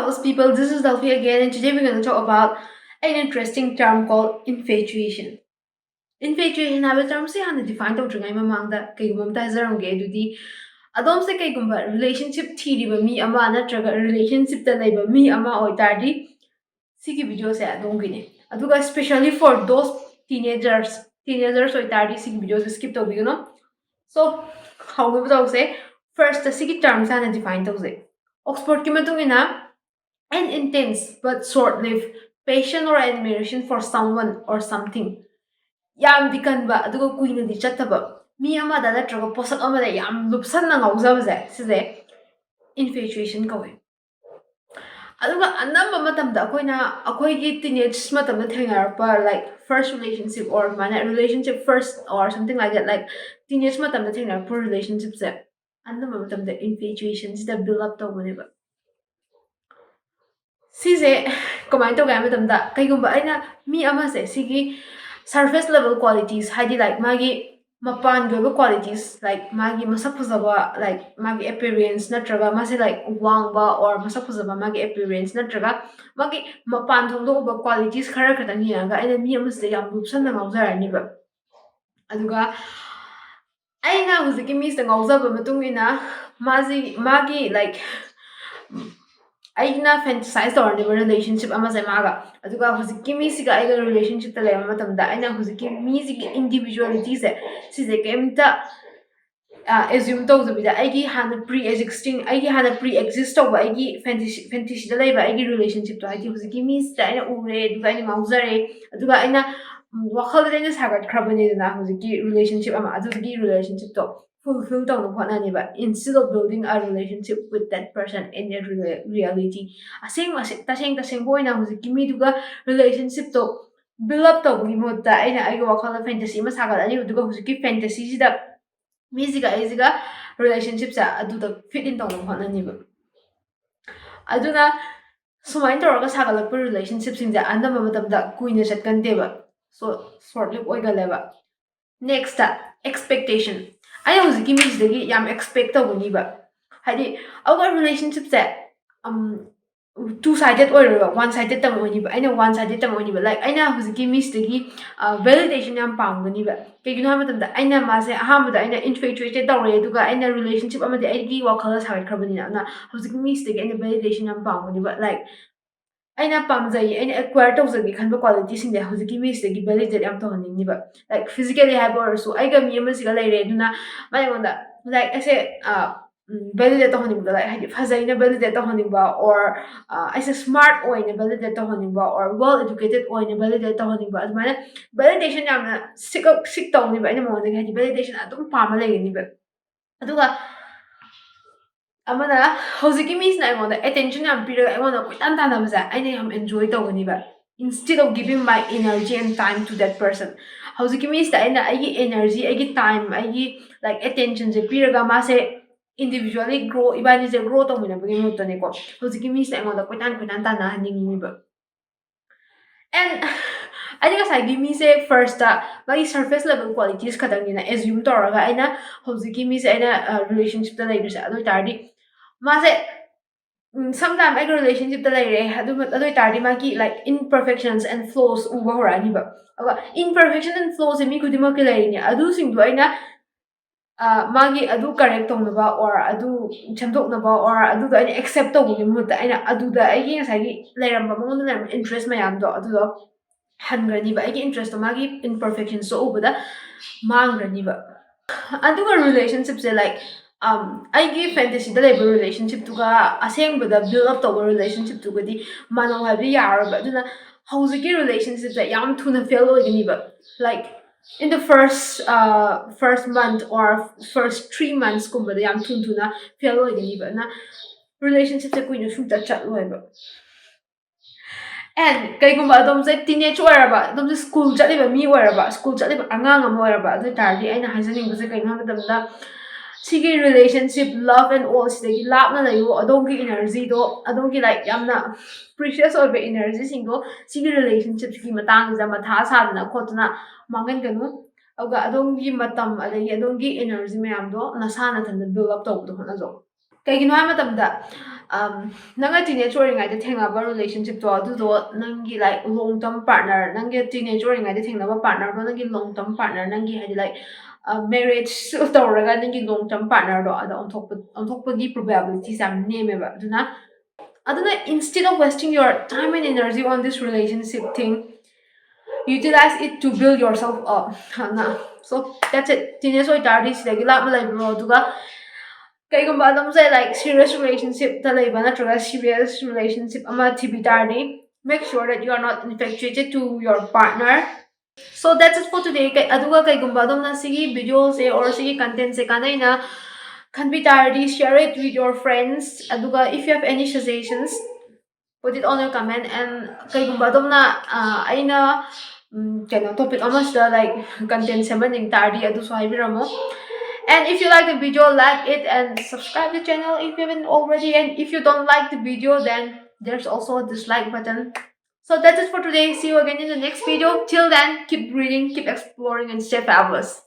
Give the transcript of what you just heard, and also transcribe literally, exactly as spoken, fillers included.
House people, this is Delphi again, and today we're going to talk about an interesting term called infatuation. Infatuation ꯍꯥꯏꯕ term ꯁꯤ ꯍꯥꯟꯅ define ꯇꯧꯗ꯭ꯔꯤꯉꯩ ꯃꯃꯥꯡꯗ ꯀꯩꯒꯨꯝꯕ ꯑꯝꯇ ꯍꯥꯏꯖꯔꯝꯒꯦ꯫ ꯑꯗꯨꯗꯤ ꯑꯗꯣꯝꯁꯦ ꯀꯩꯒꯨꯝꯕ relationship ꯊꯤꯔꯤꯕ ꯃꯤ ꯑꯃ ꯅꯠꯇ꯭ꯔꯒ relationship ꯇ ꯂꯩꯕ ꯃꯤ ꯑꯃ ꯑꯣꯏꯇꯥꯔꯗꯤ ꯁꯤꯒꯤ video ꯁꯦ ꯑꯗꯣꯝꯒꯤꯅꯤ꯫ ꯑꯗꯨꯒ specially for those teenagers, teenagers ꯑꯣꯏꯇꯥꯔꯗꯤ ꯁꯤꯒꯤ video ꯁꯦ skip ꯇꯧꯕꯤꯒꯅꯨ꯫ So ꯍꯧꯅꯕ ꯇꯧꯁꯦ꯫ First ꯇ ꯁꯤꯒꯤ term ꯁꯦ ꯍꯥꯟꯅ define ꯇꯧꯁꯦ꯫ Oxford ꯀꯤ ꯃꯇꯨꯡ ꯏꯟꯅ, an intense but short-lived passion or admiration for someone or something. ꯌꯥꯝꯗꯤ ꯀꯟꯕ ꯑꯗꯨꯒ ꯀꯨꯏꯅꯗꯤ ꯆꯠꯇꯕ ꯃꯤ ꯑꯃꯗ ꯅꯠꯇ꯭ꯔꯒ ꯄꯣꯠꯁꯛ ꯑꯃꯗ ꯌꯥꯝ ꯂꯨꯞꯁꯟꯅ ꯉꯥꯎꯖꯕꯁꯦ, ꯁꯤꯁꯦ infatuation ꯀꯧꯋꯦ꯫ ꯑꯗꯨꯒ ꯑꯅꯝꯕ ꯃꯇꯝꯗ ꯑꯩꯈꯣꯏꯅ ꯑꯩꯈꯣꯏꯒꯤ teenage ꯃꯇꯝꯗ ꯊꯦꯡꯅꯔꯛꯄ, like, first relationship or ꯑꯗꯨꯃꯥꯏꯅ relationship first or something like that, like, teenage ꯃꯇꯝꯗ ꯊꯦꯡꯅꯔꯛꯄ relationship ꯁꯦ ꯑꯅꯝꯕ ꯃꯇꯝꯗ infatuation ꯁꯤꯗ build up ꯇꯧꯕꯅꯦꯕ꯫ ꯁꯤꯁꯦ ꯀꯃꯥꯏꯅ ꯇꯧꯒꯦ ꯍꯥꯏꯕ ꯃꯇꯝꯗ, ꯀꯩꯒꯨꯝꯕ ꯑꯩꯅ ꯃꯤ ꯑꯃꯁꯦ ꯁꯤꯒꯤ surface level qualities, ꯍꯥꯏꯗꯤ, like, ꯃꯥꯒꯤ ꯃꯄꯥꯟꯒꯤ ꯑꯣꯏꯕ qualities, like, ꯃꯥꯒꯤ ꯃꯁꯛ ꯐꯖꯕ, like, ꯃꯥꯒꯤ appearance ꯅꯠꯇ꯭ꯔꯒ ꯃꯥꯁꯦ, like, ꯋꯥꯡꯕ or ꯃꯁꯛ ꯐꯖꯕ, ꯃꯥꯒꯤ appearance ꯅꯠꯇ꯭ꯔꯒ ꯃꯥꯒꯤ ꯃꯄꯥꯟ ꯊꯣꯡꯗ ꯎꯕ qualities ꯈꯔ ꯈꯛꯇꯪ ꯌꯦꯡꯉꯒ ꯑꯩꯅ ꯃꯤ ꯑꯃꯁꯤꯗ ꯌꯥꯝ ꯂꯨꯞꯁꯟꯅ ꯉꯥꯎꯖꯔꯅꯤꯕ꯫ ꯑꯗꯨꯒ ꯑꯩꯅ ꯍꯧꯖꯤꯛꯀꯤ ꯃꯤꯁꯤꯗ ꯉꯥꯎꯖꯕ ꯃꯇꯨꯡ ꯏꯟꯅ ꯃꯥꯁꯤ, ꯃꯥꯒꯤ, like, ꯑꯩꯅ fantasize ꯇꯧꯔꯅꯦꯕ relationship ꯑꯃꯁꯦ ꯃꯥꯒ꯫ ꯑꯗꯨꯒ ꯍꯧꯖꯤꯛꯀꯤ ꯃꯤꯁꯤꯒ ꯑꯩꯒ relationship ꯇ ꯂꯩꯕ ꯃꯇꯝꯗ ꯑꯩꯅ ꯍꯧꯖꯤꯛꯀꯤ ꯃꯤꯁꯤꯒꯤ individuality ꯁꯦ, ꯁꯤꯁꯦ ꯀꯩꯝꯇ ꯑ, assume ꯇꯧꯗꯕꯤꯗ, ꯑꯩꯒꯤ ꯍꯥꯟꯅ pre existing, ꯑꯩꯒꯤ ꯍꯥꯟꯅ pre exist ꯇꯧꯕ ꯑꯏꯒꯤ fantasy, fantasy ꯗ ꯂꯩꯕ ꯑꯩꯒꯤ relationship ꯇꯣ, ꯍꯥꯏꯗꯤ ꯍꯧꯖꯤꯛꯀꯤ ꯃꯤꯁꯤꯗ ꯑꯩꯅ ꯎꯔꯦ, ꯑꯗꯨꯒ ꯑꯩꯅ ꯉꯥꯎꯖꯔꯦ, ꯑꯗꯨꯒ ꯑꯩꯅ, ꯎꯝ, ꯋꯥꯈꯜꯗ ꯑꯩꯅ ꯁꯥꯒꯠꯈ꯭ꯔꯕꯅꯤꯗꯅ ꯍꯧꯖꯤꯛꯀꯤ relationship ꯑꯃ, ꯑꯗꯨꯒꯤ relationship ꯇꯣ fulfill ꯇꯧꯅꯕ ꯍꯣꯠꯅꯅꯦꯕ, instead of building a relationship with that person in a real-, reality. ꯑꯁꯦꯡꯕ, ꯑꯁꯦ-, ꯇꯁꯦꯡ ꯇꯁꯦꯡꯕ ꯑꯣꯏꯅ ꯍꯧꯖꯤꯛꯀꯤ ꯃꯤꯗꯨꯒ relationship ꯇꯣ build up ꯇꯧꯕꯒꯤ ꯃꯍꯨꯠꯇ ꯑꯩꯅ ꯑꯩꯒꯤ ꯋꯥꯈꯜꯗ fantasy ꯑꯃ ꯁꯥꯒꯠꯂꯅꯤ, ꯑꯗꯨꯒ ꯍꯧꯖꯤꯛꯀꯤ fantasy ꯁꯤꯗ ꯃꯤꯁꯤꯒ ꯑꯩꯁꯤꯒ relationship ꯁꯦ ꯑꯗꯨꯗ fit in ꯇꯧꯅꯕ ꯍꯣꯠꯅꯅꯤꯕ꯫ ꯑꯗꯨꯅ ꯁꯨꯃꯥꯏꯅ ꯇꯧꯔꯒ ꯁꯥꯒꯠꯂꯛꯄ relationship ꯁꯤꯡꯁꯦ ꯑꯅꯝꯕ ꯃꯇꯝꯗ ꯀꯨꯏꯅ ꯆꯠꯀꯟꯗꯦꯕ꯫ So, short live ꯑꯣꯏꯒꯜꯂꯦꯕ꯫ Next ꯇ, expectation. ꯑꯩꯅ ꯍꯧꯖꯤꯛꯀꯤ ꯃꯤꯁꯤꯗꯒꯤ ꯌꯥꯝ expect ꯇꯧꯒꯅꯤꯕ꯫ ꯍꯥꯏꯗꯤ, ꯑꯗꯨꯒ relationship ꯁꯦ, ꯎꯝ, two sided ꯑꯣꯏꯔꯣꯏꯕ, one sided ꯇꯪ ꯑꯣꯏꯅꯤꯕ꯫ ꯑꯩꯅ one sided ꯇꯪ ꯑꯣꯏꯅꯤꯕ꯫ Like, ꯑꯩꯅ ꯍꯧꯖꯤꯛꯀꯤ ꯃꯤꯁꯤꯗꯒꯤ ꯚꯦꯂꯤꯗꯦꯁꯟ ꯌꯥꯝ ꯄꯥꯝꯒꯅꯤꯕ꯫ ꯀꯩꯒꯤꯅꯣ ꯍꯥꯏꯕ ꯃꯇꯝꯗ, ꯑꯩꯅ ꯃꯥꯁꯦ ꯑꯍꯥꯟꯕꯗ ꯑꯩꯅ ꯏꯟꯐꯦꯆꯨꯋꯦꯇꯦꯠ ꯇꯧꯔꯦ, ꯑꯗꯨꯒ ꯑꯩꯅ ꯔꯤꯂꯦꯁꯟꯁꯤꯞ ꯑꯃꯗꯤ ꯑꯩꯒꯤ ꯋꯥꯈꯜꯗ ꯁꯥꯒꯠꯈ꯭ꯔꯕꯅꯤꯅ, ꯑꯗꯨꯅ ꯍꯧꯖꯤꯛꯀꯤ ꯃꯤꯁꯤꯗꯒꯤ ꯑꯩꯅ ꯚꯦꯂꯤꯗꯦꯁꯟ ꯌꯥꯝ ꯄꯥꯝꯒꯅꯤꯕ꯫ Like, ꯑꯩꯅ ꯄꯥꯝꯖꯩ, ꯑꯩꯅ ꯑꯦꯀ꯭ꯋꯥꯌꯔ ꯇꯧꯖꯒꯦ ꯈꯟꯕ ꯀ꯭ꯋꯥꯂꯤꯇꯤꯁꯤꯡꯁꯦ ꯍꯧꯖꯤꯛꯀꯤ ꯃꯤꯁꯤꯗꯒꯤ ꯚꯦꯂꯤꯗꯦꯠ ꯌꯥꯝ ꯇꯧꯍꯟꯅꯤꯡꯉꯤꯕ꯫ Like, ꯐꯤꯖꯤꯀꯦꯜꯂꯤ ꯍꯥꯏꯕ ꯑꯣꯏꯔꯁꯨ, ꯑꯩꯒ ꯃꯤ ꯑꯃꯁꯤꯒ ꯂꯩꯔꯦ, ꯑꯗꯨꯅ ꯃꯥ ꯑꯩꯉꯣꯟꯗ, like, ꯑꯩꯁꯦ ꯚꯦꯂꯤꯗꯦꯠ ꯇꯧꯍꯟꯅꯤꯡꯕꯗꯣ, like, ꯍꯥꯏꯗꯤ ꯐꯖꯩꯅ ꯚꯦꯂꯤꯗꯦꯠ ꯇꯧꯍꯟꯅꯤꯡꯕ, or ꯑꯩꯁꯦ ꯁ꯭ꯃꯥꯔꯠ ꯑꯣꯏꯅ ꯚꯦꯂꯤꯗꯦꯠ ꯇꯧꯍꯟꯅꯤꯡꯕ, or well educated ꯑꯣꯏꯅ ꯚꯦꯂꯤꯗꯦꯠ ꯇꯧꯍꯟꯅꯤꯡꯕ, ꯑꯗꯨꯃꯥꯏꯅ ꯚꯦꯂꯤꯗꯦꯁꯟ ꯌꯥꯝꯅ ꯁꯤꯛ ꯁꯤꯛ ꯇꯧꯅꯤꯕ ꯑꯩꯅ ꯃꯉꯣꯟꯗꯒꯤ, ꯍꯥꯏꯗꯤ ꯚꯦꯂꯤꯗꯦꯁꯟ ꯑꯗꯨꯝ ꯄꯥꯝꯃ ꯂꯩꯒꯅꯤꯕ꯫ ꯑꯗꯨꯒ ꯑꯃꯅ, ꯍꯧꯖꯤꯛꯀꯤ ꯃꯤꯁꯤꯅ ꯑꯩꯉꯣꯟꯗ ꯑꯦꯇꯦꯟꯁꯟ ꯌꯥꯝ ꯄꯤꯔꯒ ꯑꯩꯉꯣꯟꯗ ꯀꯣꯏꯇꯥꯟ ꯇꯥꯟꯅꯕꯁꯦ ꯑꯩꯅ ꯌꯥꯝ enjoy ꯇꯧꯒꯅꯤꯕ, instead of giving my energy and time to that person꯫ ꯍꯧꯖꯤꯛꯀꯤ ꯃꯤꯁꯤꯗ ꯑꯩꯅ ꯑꯩꯒꯤ ꯑꯦꯅꯔꯖꯤ, ꯑꯩꯒꯤ ꯇꯥꯏꯝ, ꯑꯩꯒꯤ, like, ꯑꯦꯇꯦꯟꯁꯟꯁꯦ ꯄꯤꯔꯒ ꯃꯥꯁꯦ ꯏꯟꯗꯤꯕꯤꯖꯨꯋꯦꯜꯂꯤ ꯒ꯭ꯔꯣ, ꯏꯕꯥꯅꯤꯁꯦ ꯒ꯭ꯔꯣ ꯇꯧꯃꯤꯟꯅꯕꯒꯤ ꯃꯍꯨꯠꯇꯅꯦꯀꯣ, ꯍꯧꯖꯤꯛꯀꯤ ꯃꯤꯁꯤꯅ ꯑꯩꯉꯣꯟꯗ ꯀꯣꯏꯇꯥꯟ ꯀꯣꯏꯇꯥꯟ ꯇꯥꯟꯅꯍꯟꯅꯤꯡꯉꯤꯕ꯫ And ꯑꯩꯗꯤ ꯉꯁꯥꯏꯒꯤ ꯃꯤꯁꯦ ꯐꯥꯔꯁꯇ ꯃꯥꯒꯤ ꯁꯔꯐꯦꯁ ꯂꯦꯕꯦꯜ ꯀ꯭ꯋꯥꯂꯤꯇꯤꯁ ꯈꯛꯇꯪꯅꯤꯅ ꯑꯦꯖ꯭ꯌꯨꯝ ꯇꯧꯔꯒ, ꯑꯩꯅ ꯍꯧꯖꯤꯛꯀꯤ ꯃꯤꯁꯦ ꯑꯩꯅ ꯔꯤꯂꯦꯁꯟꯁꯤꯞꯇ ꯂꯩꯕꯁꯦ, ꯑꯗꯨ ꯑꯣꯏꯇꯥꯔꯗꯤ ꯃꯥꯁꯦ ꯁꯝꯇꯥꯏꯝ ꯑꯩꯒ ꯔꯤꯂꯦꯁꯟꯁꯤꯞꯇ ꯂꯩꯔꯦ, ꯑꯗꯨ ꯑꯗꯨ ꯑꯣꯏꯇꯥꯔꯗꯤ ꯃꯥꯒꯤ, like, imperfections and flaws ꯎꯕ ꯍꯧꯔꯛꯑꯅꯤꯕ꯫ ꯑꯗꯨꯒ imperfection and flawsꯁꯦ ꯃꯤ ꯈꯨꯗꯤꯡꯃꯛꯀꯤ ꯂꯩꯔꯤꯅꯦ, ꯑꯗꯨꯁꯤꯡꯗꯣ ꯑꯩꯅ ꯃꯥꯒꯤ ꯑꯗꯨ ꯀꯔꯦꯛ ꯇꯧꯅꯕ, or ꯑꯗꯨ ꯁꯦꯝꯗꯣꯛꯅꯕ, or ꯑꯗꯨꯗꯣ ꯑꯩꯅ ꯑꯦꯛꯁꯦꯞ ꯇꯧꯕꯒꯤ ꯃꯍꯨꯠꯇ, ꯑꯩꯅ ꯑꯗꯨꯗ ꯑꯩꯒꯤ ꯉꯁꯥꯏꯒꯤ ꯂꯩꯔꯝꯕ, ꯃꯉꯣꯟꯗ ꯂꯩꯔꯝꯕ ꯏꯟꯇꯔꯦꯁ ꯃꯌꯥꯝꯗꯣ, ꯑꯗꯨꯗꯣ ꯍꯟꯈ꯭ꯔꯅꯤꯕ꯫ ꯑꯩꯒꯤ ꯏꯟꯇꯔꯦꯁꯇꯣ ꯃꯥꯒꯤ ꯏꯝꯄꯔꯐꯦꯛꯁꯟꯁꯇꯣ ꯎꯕꯗ ꯃꯥꯡꯈ꯭ꯔꯅꯤꯕ꯫ ꯑꯗꯨꯒ ꯔꯤꯂꯦꯁꯟꯁꯤꯞꯁꯦ, like, ꯑꯩꯒꯤ ꯐꯦꯟꯇꯦꯁꯤꯗ ꯂꯩꯕ ꯔꯤꯂꯦꯁꯟꯁꯤꯞꯇꯨꯒ ꯑꯁꯦꯡꯕꯗ ꯕꯤꯜ ꯑꯞ ꯇꯧꯕ ꯔꯤꯂꯦꯁꯟꯁꯤꯞꯇꯨꯒꯗꯤ ꯃꯥꯟꯅꯧ ꯍꯥꯏꯕꯗꯤ ꯌꯥꯔꯔꯣꯏꯕ꯫ ꯑꯗꯨꯅ ꯍꯧꯖꯤꯛꯀꯤ ꯔꯤꯂꯦꯁꯟꯁꯤꯞꯁꯦ ꯌꯥꯝ ꯊꯨꯅ ꯐꯦꯜ ꯑꯣꯏꯒꯅꯤꯕ꯫ Like, in the first first month or first three monthsꯀꯨꯝꯕꯗ ꯌꯥꯝ ꯊꯨ ꯊꯨꯅ ꯐꯦꯜ ꯑꯣꯏꯒꯅꯤꯕ꯫ ꯑꯗꯨꯅ ꯔꯤꯂꯦꯁꯟꯁꯤꯞꯁꯦ ꯀꯨꯏꯅ ꯁꯨꯡꯆꯠ ꯆꯠꯂꯣꯏꯕ꯫ And ꯀꯩꯒꯨꯝꯕ ꯑꯗꯣꯝꯁꯦ ꯇꯤꯅꯦꯖ ꯑꯣꯏꯔꯕ, ꯑꯗꯣꯝꯁꯦ ꯁ꯭ꯀꯨꯜ ꯆꯠꯂꯤꯕ ꯃꯤ ꯑꯣꯏꯔꯕ, ꯁ꯭ꯀꯨꯜ ꯆꯠꯂꯤꯕ ꯑꯉꯥꯡ ꯑꯃ ꯑꯣꯏꯔꯕ, ꯑꯗꯨ ꯑꯣꯏ ꯇꯥꯔꯗꯤ ꯑꯩꯅ ꯍꯥꯏꯖꯅꯤꯡꯕꯁꯦ ꯀꯩꯅꯣ ꯍꯥꯏꯕ ꯃꯇꯝꯗ, ꯁꯤꯒꯤ ꯔꯤꯂꯦꯁꯟꯁꯤꯞ, ꯂꯞ ꯑꯦꯟ ꯑꯣꯜ, ꯁꯤꯗꯒꯤ ꯂꯥꯞꯅ ꯂꯩꯌꯨ꯫ ꯑꯗꯣꯝꯒꯤ ꯏꯅꯔꯖꯤꯗꯣ, ꯑꯗꯣꯝꯒꯤ, like, ꯌꯥꯝꯅ ꯄ꯭ꯔꯤꯁꯤꯌꯁ ꯑꯣꯏꯕ ꯏꯅꯔꯖꯤꯁꯤꯡꯗꯣ ꯁꯤꯒꯤ ꯔꯤꯂꯦꯁꯟꯁꯤꯞꯀꯤ ꯃꯇꯥꯡꯁꯤꯗ ꯃꯊꯥ ꯁꯥꯗꯅ ꯈꯣꯠꯇꯅ ꯃꯥꯡꯍꯟꯒꯅꯨ꯫ ꯑꯗꯨꯒ ꯑꯗꯣꯝꯒꯤ ꯃꯇꯝ, ꯑꯗꯒꯤ ꯑꯗꯣꯝꯒꯤ ꯏꯅꯔꯖꯤ ꯃꯌꯥꯝꯗꯣ ꯅꯁꯥ ꯅꯊꯟꯗ ꯕꯤꯜ ꯑꯞ ꯇꯧꯕꯗꯣ ꯍꯣꯠꯅꯖꯧ꯫ ꯀꯩꯒꯤꯅꯣ ꯍꯥꯏꯕ ꯃꯇꯝꯗ, ꯅꯪꯅ teenage ꯑꯣꯏꯔꯤꯉꯩꯗ ꯊꯦꯡꯅꯕ relationshipꯇꯣ ꯑꯗꯨꯗꯣ ꯅꯪꯒꯤ like long term partner, ꯅꯪꯒꯤ teenage ꯑꯣꯏꯔꯤꯉꯩꯗ ꯊꯦꯡꯅꯕ partnerꯗꯣ ꯅꯪꯒꯤ long term partner, ꯅꯪꯒꯤ ꯍꯥꯏꯗꯤ like marriage ꯇꯧꯔꯒ ꯅꯪꯒꯤ long term partnerꯗꯣ ꯑꯗ ꯑꯣꯟꯊꯣꯛꯄ ꯑꯣꯟꯊꯣꯛꯄꯒꯤ probabilityꯁꯦ ꯌꯥꯝ ꯅꯦꯝꯃꯦꯕ꯫ ꯑꯗꯨꯅ ꯑꯗꯨꯅ instead of wasting your time and energy on this relationship thing, utilize it to build yourself up. So that's it. Teenage ꯑꯣꯏꯇꯥꯔꯗꯤ ꯁꯤꯗꯒꯤ ꯂꯥꯞꯅ ꯂꯩꯕꯤꯔꯣ꯫ ꯑꯗꯨꯒ ꯀꯩꯒꯨꯝꯕ ꯑꯗꯨꯝꯁꯦ like serious relationshipꯇ ꯂꯩꯕ ꯅꯠꯇ꯭ꯔꯒ serious relationship ꯑꯃ ꯊꯤꯕꯤ ꯇꯥꯔꯗꯤ, make sure that you are not infatuated to your partner. So that's it for today. ꯑꯗꯨꯒ ꯀꯩꯒꯨꯝꯕ ꯑꯗꯣꯝꯅ ꯁꯤꯒꯤ videoꯁꯦ or ꯁꯤꯒꯤ contentꯁꯦ ꯀꯥꯟꯅꯩꯅ ꯈꯟꯕꯤ ꯇꯥꯔꯗꯤ, share it with your friends. ꯑꯗꯨꯒ if you have any suggestions, put it on your comment. And ꯀꯩꯒꯨꯝꯕ ꯑꯗꯣꯝꯅ ꯑꯩꯅ ꯀꯩꯅꯣ topic ꯑꯃꯁꯤꯗ like content ꯁꯦꯝꯍꯟꯅꯤꯡ ꯇꯥꯔꯗꯤ ꯑꯗꯨꯁꯨ ꯍꯥꯏꯕꯤꯔꯝꯃꯣ. And if you like the video, like it and subscribe the channel if you haven't already. And if you don't like the video, then there's also a dislike button. So that's it for today. See you again in the next video. Till then, keep reading, keep exploring, and stay fabulous.